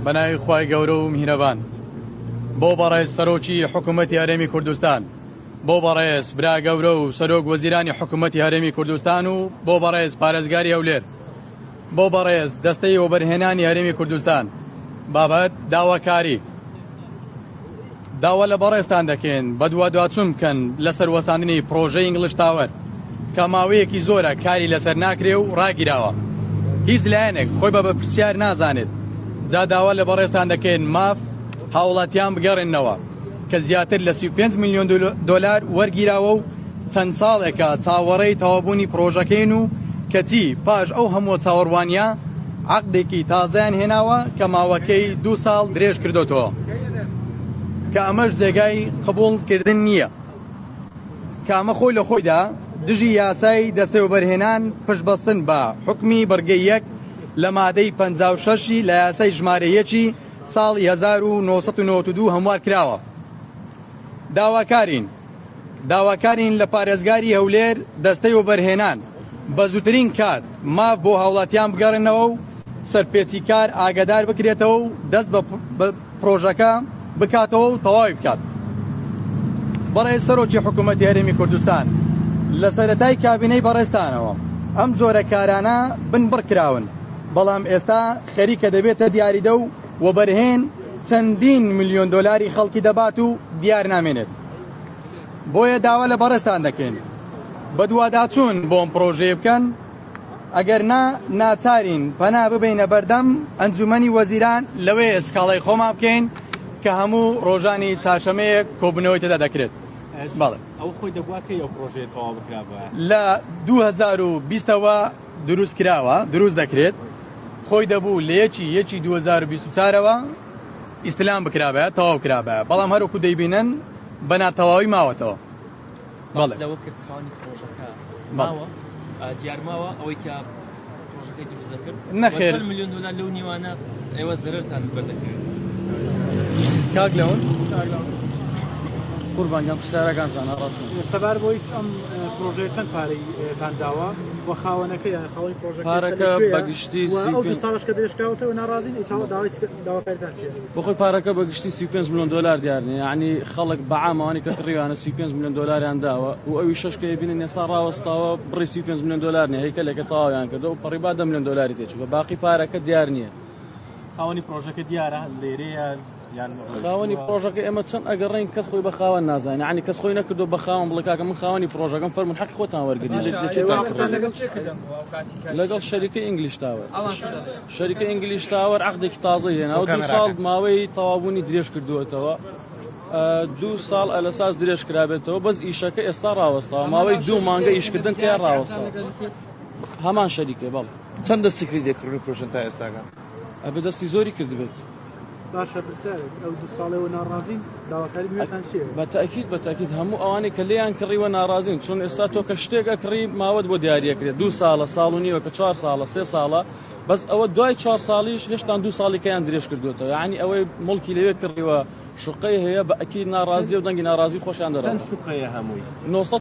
بەناوی خوای گەورە و میهرەبان. بۆ بەڕێز سەرۆکی حکوومەتی هەرێمی کوردستان، بۆ بەڕێز برا گەورە و سەرۆک وەزیرانی حکوومەتی هەرێمی کوردستان و بۆ بەڕێز پارێزگاری هەولێر، بۆ بەڕێز دەستەی وەبەرهێنانی هەرێمی کوردستان، بابەت، داواکاری. داوا لە بەڕێزتان دەکەین بەدواداچوون بکەن لەسەر وەستاندنی پڕۆژەی ئینگڵش تاوەر کە ماوەیەکی زۆرە کاری لەسەر ناکرێ و ڕاگیراوە. هیچ لایەنێک خۆی بە بەرپرسیار نازانێت. جا داوا لە بەڕێزتان دەکەین ماف هاوڵاتیان بگەڕێننەوە کە زیاتر لە 35 ملیۆن دۆلار وەرگیراوە و چەند ساڵێکە چاوەڕێی تەواوبوونی پڕۆژەکەین و کەچی پاش ئەو هەمووە چاوەڕوانییە عەقدێکی تازەیان هێناوە کە ماوەکەی دوو ساڵ درێژ کردۆتەوە کە ئەمەش جێگای قبوڵ کردن نییە کە ئەمە خۆی لە خۆیدا دژی یاسای دەستەی وەبەرهێنان پشت بەستن بە حوکمی بڕگەی یەک لە مادەی 56 ی لە یاسای ژمارە یەکی ساڵی 1992 هەموار کراوە. داواکارین داواکارین لە پارێزگاری هەولێر دەستەی وەبەرهێنان بە زووترین کات ماف بۆ هاوڵاتیان بگەڕێنەوە و سەرپێچیکار ئاگادار بکرێتەوە و دەست بە پرۆژەکە بکاتەوە و تەواوی بکات. بەڕێز سەرۆکی حکوومەتی هەرێمی کوردستان، لە سەرەتای کابینەی بەڕێزتانەوە ئەم جۆرە کارانە بنبڕ کراون، بەڵام ئێستا خەریکە دەبێتە دیاریدە و وەبەرهێن چەندین ملیۆن دۆلاری خەڵکی دەبات و دیار نامێنێت. بۆیە داوا لە بەڕێزتان دەکەین بەدواداچوون بۆ ئەم پڕۆژەیە بکەن، ئەگەر نا ناچارین پەنا ببەینە بەردەم ئەنجومەنی وەزیران لەوێ سکاڵای خۆمان بکەین کە هەموو ڕۆژانی چارشەمەیەک کۆبوونەوەی تێدا دەکرێت. بەڵێ. ئەوە خۆی دەبوا کەی ئەو پڕۆژەیە تەواو بکرابایە؟ لە 2020 ەوە دروست کراوە، دروست دەکرێت، خۆی دەبوو لە یەکی یەکی 2024 ەوە ئیستلام بکرابایە، تەواو کرابایە، بەڵام هەروەکو دەیبینن بە ناتەواوی ماوەتەوە. باس لەوە کرد خاوەنی پڕۆژەکە ماوە دیار ماوە ئەوەی کە پڕۆژەکەی دروست دەکرد نەخێر ملیۆن دۆلار لەو نیوانە ئێوە زەرەرتان بەردەکەوێت. کاک لەون قوربان گیان پرسیارەکانتان ئاڕاستن. سەبار بۆی ئەم پرۆژەیە چەند پارەی تان داوە و خاوەنەکەی یان خاوەنی پرۆژەکە پارەکە بە گشتی و ئەو دوو ساڵەش کە درێژکراوەتەوە ناڕازین ئەی چاوە داوای داواکاریتان چییە؟ بۆ خۆی پارەکە بە گشتی 35 ملیۆن دۆلار دیار نییە یعنی خەڵک بە عام ئەوانەی کە کڕیویانە 35 ملیۆن دۆلاریان داوە و ئەوی شەش کە ئەیبینن ئێستا ڕاوەستاوە بڕی 35 ملیۆن دۆلار نییە هەیکەلێکە تەواویان کردووە و پەڕی با 10 ملیۆن دۆلاری تێچووە باقی پارەکە دیار نییە. خاوەنی پرۆژەکە دیارە لێرەیە یان خاوەنی پرۆژەکە ئێمە چەند ئەگەڕێین کەس خۆی بە خاوەن نازانێ یعنی کەس خۆی نەکردو بە خاوەن بڵێ کاکە من خاوەنی پرۆژەکەم فەرموون حەقی خۆتان وەرگرن لەگەڵ شەریکەی ئینگلیش تاوەر شەریکەی ئینگلیش تاوەر عەقدێکی تازەی هێناوە دوو ساڵ ماوەی تەواوبوونی درێژ کردووەتەوە دوو ساڵ ئەلەساس درێژ کرابێتەوە بەس ئیشەکە ئێستا ڕاوەستاوە ماوەی دوو مانگە ئیشکردن تیا ڕاوەستاوە هەمان شەریکەی بەڵێ. چەند دەستی کردیە کڕین و فرۆشتن تا ئێستاکە؟ ئەبێ دەستی زۆری کردبێت. باشە پرسیارێک ئەو دوو ساڵەوە ناڕازین داواکاری نوێتان چییە؟ بە تەئکید بە تەئکید هەموو ئەوانەی کە لێیان کڕیوە ناڕازین چون ئێستا تۆ کە شتێک ئەکڕی ماوەت بۆ دیاری ئەکرێت دوو ساڵە ساڵ و نیوە کە چوار ساڵە سێ ساڵە بەس ئەوە دوای چوار ساڵیش هێشتان دوو ساڵی کەیان درێژ کردوێتەوە یعنی ئەوەی موڵکی لەوێ کڕیوە شوقەی هەیە بە ئەکید ناڕازیە و دەنگی ناڕازی خۆشیان چەند دەرەوە شوقەیە هەمووی؟ 900.